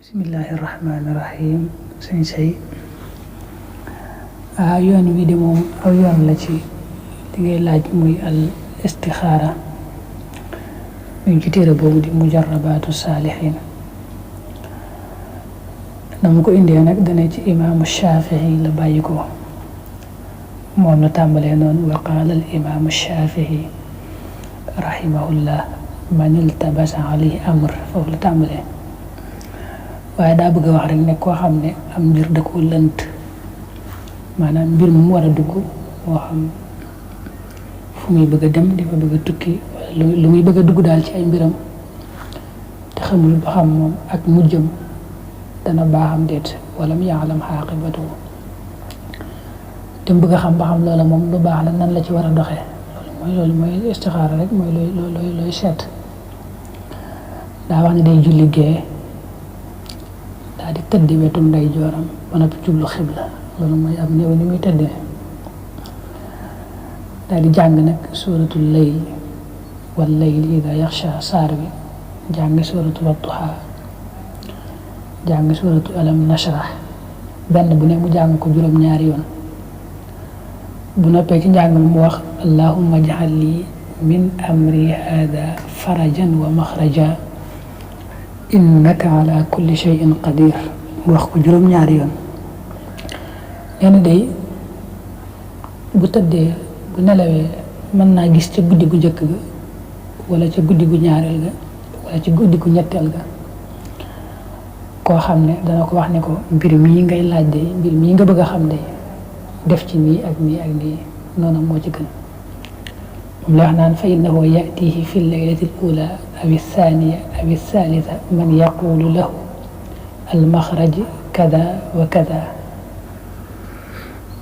Bismillahirrahmanirrahim. Sëñ Sey yoon wi de moom aw yoon la ci li ngay laaj muy al istixaara ñu ci téere boobu di mujarrabaatu saalihin. dama ko indee nag dana ci imaamu Shafii la bàyyi ko moom la tàmbalee noonu wa qaala al imaamu Shafii rahimahullah man iltabasa alayhi amr, foofu la tàmbalee. waaye daa bëgg a wax rek ne koo xam ne am mbir da koo lënt, maanaam mbir mu war a dugg moo xam fu muy bëgg a dem di fa bëgg a tukki wala lu muy bëgg a dugg daal ci ay mbiram te xamul ba xam moom ak mujjam dana baaxam déet wala mu yaalam xaaqibatu te mu bëgg a xam ba xam loola moom lu baax la nan la ci war a doxee. loolu mooy istixaara rek mooy looy seet. daa wax ne day julli gee daa di tëdd wetu ndey jooram ba noppi jublu xibla, loolu mooy ab néew ni muy tëddee. daa di jàng nag suuratul layl wal layli idaa yaxsha saar bi, jàng suuratu wadduha, jàng suuratu alam nashrah, benn bu ne mu jàng ko juróom-ñaari yoon. bu noppee ci njàng mu wax allahumma jaxal lii min amri hada farajan wa maxraja innaka ala kulli shay'in qadir, mu wax ko juróom-ñaari yoon. nee na day bu tëddee bu nelawee mën naa gis ca guddi gu njëkk ga wala ca guddi gu ñaareel ga wala ci guddi gu ñetteel ga koo xam ne dana ko wax ne ko mbir mii ngay laaj de, mbir mii nga bëgg a xam de, def ci nii ak nii ak nii, noonu moo ci gën. moom la wax naan fa innahu yatihi fi llaylati al-ula aw ath-thaniya aw ath-thalitha man yaqulu lahu al-maxraj kada wa kada